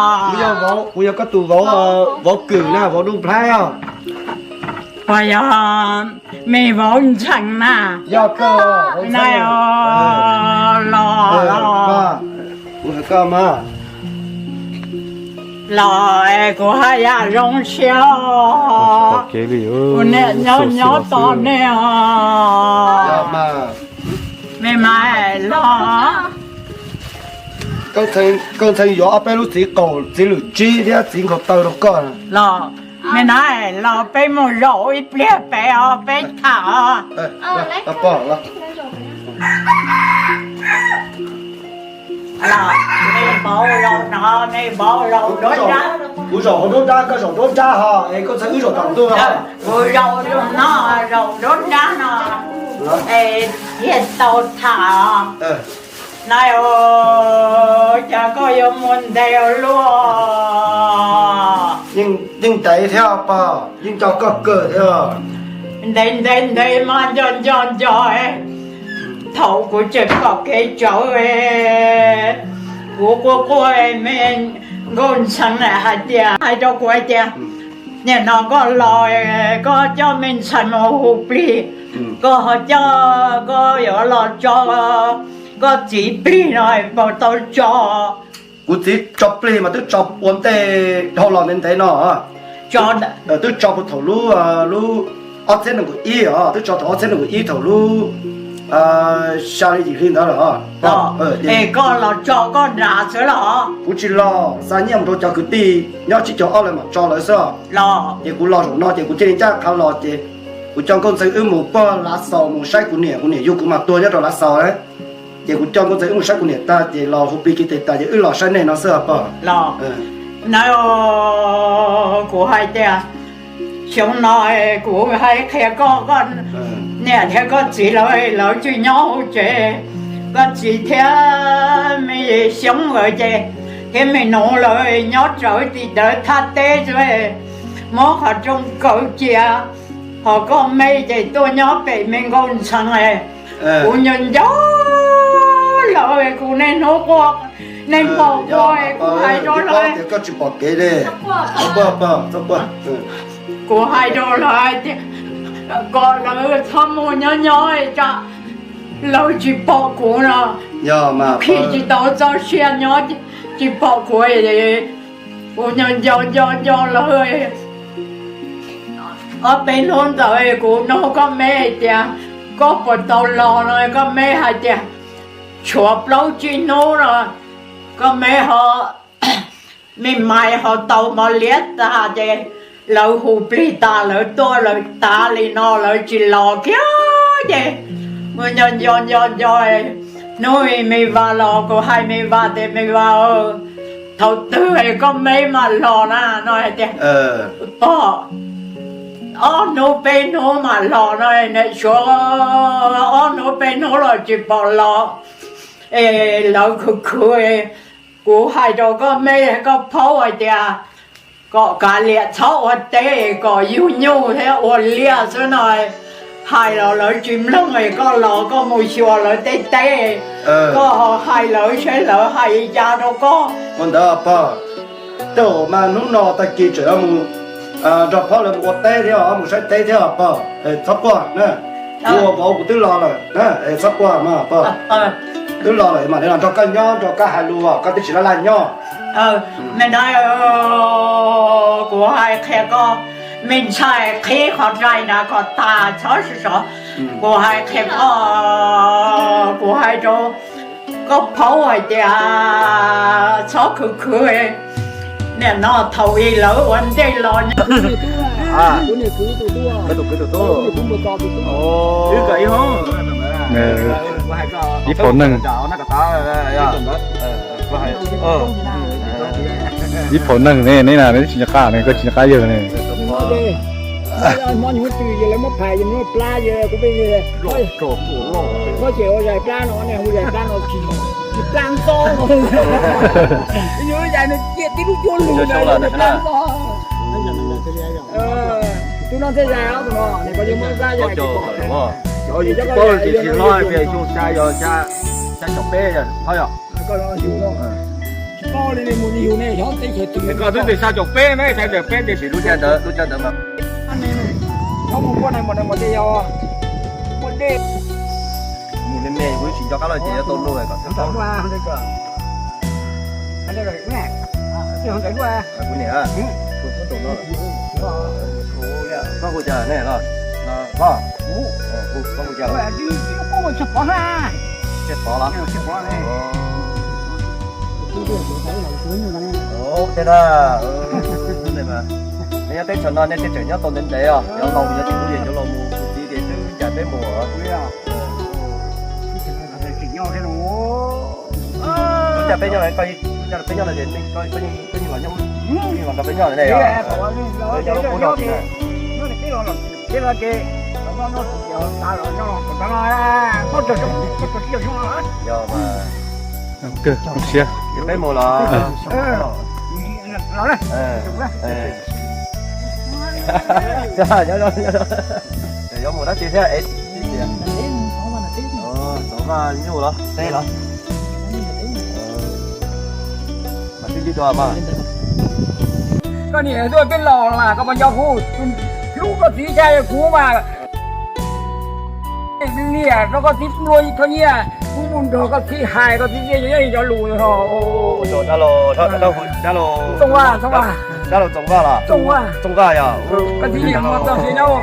Kuv yog, kuv yog koj tus vauv, vauv Kwm na, vauv Nuj Nplhaib os. Puas yog me vauv Ntxhee na? Yog kawg, vauv Ntxhee. Los, los, kuv hais koj mas. Los, kuv haj yam zoo siab. Kuv niam nyob nyob tos nej os. Me mas los. Koj Ntxhee yuav ob peb lub txiv qaum, txiv lwm tsib thiab txiv nkaus taw rau koj. Los, me na, los peb mus zaum ib pliag pem os, peb tham os. Kuv zaum hauv nruab nrab, koj zaum nruab nrab ho es koj Ntxhee wb zaum tom ntug. Kuv zaum no, zaum nruab nrab no es thiaj tau tham. Na, cas koj yuav mus ntev ua luaj? Yeej ntev thiab pog, yeej nco koj kawg thiab. Ntev ntev ntev mas nco nco nco. Thaum kuv tseem pom kev tsawv, kuv quaj quaj, me Nkauj Ntxhee hais tias, hais rau kuv hais tias, nim no koj los, koj coj me Ntxhee mus hu plig, koj ho coj, koj yuav los tso koj txiv plig no puas tau tso? Kuv txiv tso plig mas twb tso ua ntej dhau los ntev ntev no. Twb tso puag thaum lub, lub ob txhiab nees nkaum ib os, twb tso thaum ob txhiab nees nkaum ib thaum lub xya hli yim hli ntawd lawm. Es koj los tso koj nram xwb los? Kuv tsis los, xa nyiaj mus rau cov kwv tij nyob tsib caug ob lawv mam tso lawv xwb. Ces kuv los zaum no ces kuv cia li ncaj qha los ces kuv coj Nkauj Ntxhee wb mus puag Lav Xaus mus saib kuv niam, kuv niam yug kuv mas tuag nyob rau Lav Xaus na. Ces kuv coj Nkauj Ntxhee wb mus saib kuv niam tag ces los hu plig kiag tes tas ces wb los saib nej no xwb pog. Los, na, kuv hais tias, xyoo no kuv hais qhia koj, koj niam thiab koj txiv lawv, lawv tsis nyob hauv tsev. Koj txiv thiab me Xyoob lawv ces, thiab me Nuv lawv nyob rawv tim ntawd thaj teb xwb, muab qhov rooj kaw cia, ho koj me ces tuaj nyob pem me Nkauj Ntxhee. Kuv nco nco lawv, kuv niaj hnub quaj, niaj hmo quaj, kuv hais rau lawv, kuv hais rau lawv hais tias kom lawv txhob muaj nyob nyob, lawv tsis pom kuv no, khi tsis tau txoj sia nyob tsis pom kuv. Kuv nco nco nco nco lawv. Ob peb hnub ntawd kuv nug koj me hais tias koj puas tau los no, koj me hais tias tshuav plaub tsib hnub no, koj me ho, me mais ho tau mov liab tag ces lawv hu plig tas lawv tuaj lawm tas li no lawv tsis los kiag ces kuv nco nco nco nco. Hnub me Vas los kuv hais me Vas tias me Vas, thaum twg koj me mam los na no hais tias pog, ob hnub peb hnub mam los no, niam suav ob hnub peb hnub los tsis pom los, es lawv khwv khwv. Kuv hais rau koj me koj phaub hais tias kom kav liam txhob ua teb kom yug nyuj thiab ua liaj xwb no, hais los lawv tsis mloog, koj los koj mus xyuas lawv tej teb, koj ho hais lawv saib lawv hais li cas rau koj. Ua ntawd pog, tej zaum mas hnub no tag kis tseem mus nrog phaub lawv mus ua teb thiab mus saib teb thiab pog, txhob quaj na. Kuv ua vauv kuv twb los lawm, txhob quaj mas pog. Twb los lawm mam li los nrog koj nyob nrog koj hais lus, koj twb tsis laj laj nyob. Me na, kuv hais qhia koj, me ntxhais qhib qhov rai nrad kom tag txhob sov. Kuv hais qhia koj, kuv hais rau koj phaub hais tias txhob khwv khwv. Nim no thaum i lawv ua ntej los nyob. Ib phaum neeg, ib phaum neeg ne, neb na neb tsis nco qab ne, koj tsis nco qab yawg ne. Tsis paub tias tsis hlob, xyoo xya yog xya caum peb, hlob yog. Koj li mus yug ne, xyov teb chaws twg. Koj twb tias xya caum peb ne, xya caum peb tiam sis lub caij ntawd, lub caij ntawd mas. Xyov mus puag na, mus na mus tias yog puag dej. Mus me me kuv tsis nco qab lawm ces yuav tau luag kom tau. Kuv niam, kuv tub no, koj hu cas ne los? Koj, koj hu cas? Tseg Pov los? Tej na, nej nyob teb chaws no nej tej tseem nyob tau ntev ntev os, cov laus cov tsis tub yeej cov laus mus, kuv txiv ces twb cas peb mus. Twb cas peb nyob, twb cas peb nyob ces koj yeej los nyob, koj yeej los nrog peb nyob ne. Nyob lub qub no ces. Yog mas. Kawg siab. Peb mus los. Yuav mus dab tsi thiab es? Tov vaj nyuj los teb los? Mas twb ib tug mas. Koj niam tuaj peb los mas koj puas nco kuv? Hlub koj txiv tshaj kuv mas. Liam rau koj txiv nplua thoj nyiaj, kuv mus nrog koj txiv hais koj txiv tias yog cov lus. Dab laug, dab laug, dab laug Txooj Vaj, Txooj Vaj los? Txooj Vaj, Txooj Vaj yog. Koj txiv niam mus txog tsis nyob.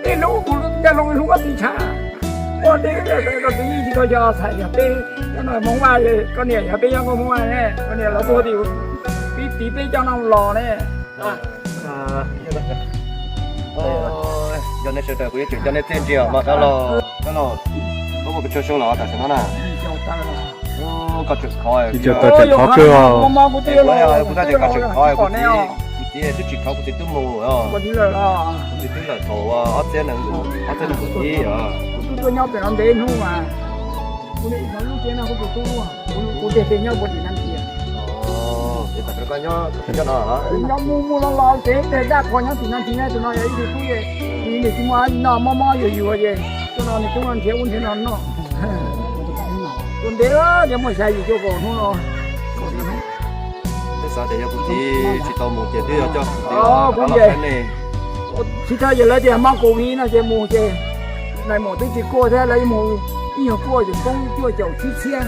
Tej lub kuv coj loo hlub koj txiv tshaj. Ua teb koj txiv yeej tsis tau yog txhais yog peb cov no Hmoob Vaj, koj niam yog peb nyob nkauj Hmoob Vaj ne, koj niam los tuag tim peb txiv peb coj no los ne. Yog nej sawv daws kuv yuav tsum coj nej txiaj ntsig mas dab laug, dab laug, koj muaj pes tsawg xyoo los tam sim no na? Koj tseem khov, kuv tab tias koj tseem khov, kuv txiv, kuv txiv twb tsis khov, kuv txiv twb mus, kuv txiv twb lawm thaum ob txhiab nees nkaum, ob txhiab nees nkaum ib os. Kuv twb tuaj nyob pem no ntev hnub mas, kuv lub cev no kuv tus tub, kuv tiag tiag nyob puag tim Naj Ntxhias. Ces tam sim no koj nyob, koj nyob no los? Nyob mus mus los los ces tej dab qhuas nyob tim Naj Ntxhias ne, tus no yog ib tug tub, ib tug tsis muaj no mob mob yuag yuag ces tuaj no nws tub no nrhiav ub nrhiav no noj. Tus ntev ces muaj xya yim cuaj kaum hnub no. Twb xav tias yog kuv txiv tsis tau mus ces twb yog coj kuv txiv los ne. Tsis tau ces lawv tias mob covid no ces mus ces nais maum twb tsis kuaj thiab, lawv mus ib nyuag kuaj ces poob cuaj caum tsib txhiab.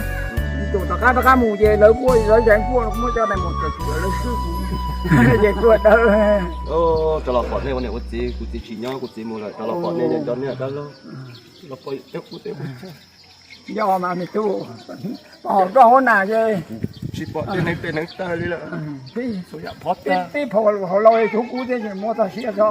Tus tom qab rov qab mus ces lawv kuaj, lawv zeev kuaj muab cov nais maum tawm tsam lawv swb kuv ces kuaj dawb. Rov los pom nej ua niam ua txiv, kuv txiv tsis nyob kuv txiv mus lawm, rov los pom nej cov niam dab laug los pom yus tej qub tej qub. Yog mas me tub, pom koj hauv nas ces tsis pom tej neev tes neev taw li lawm. Peb phaum hauv laus tub kub thiab tseem muab txog siab tso.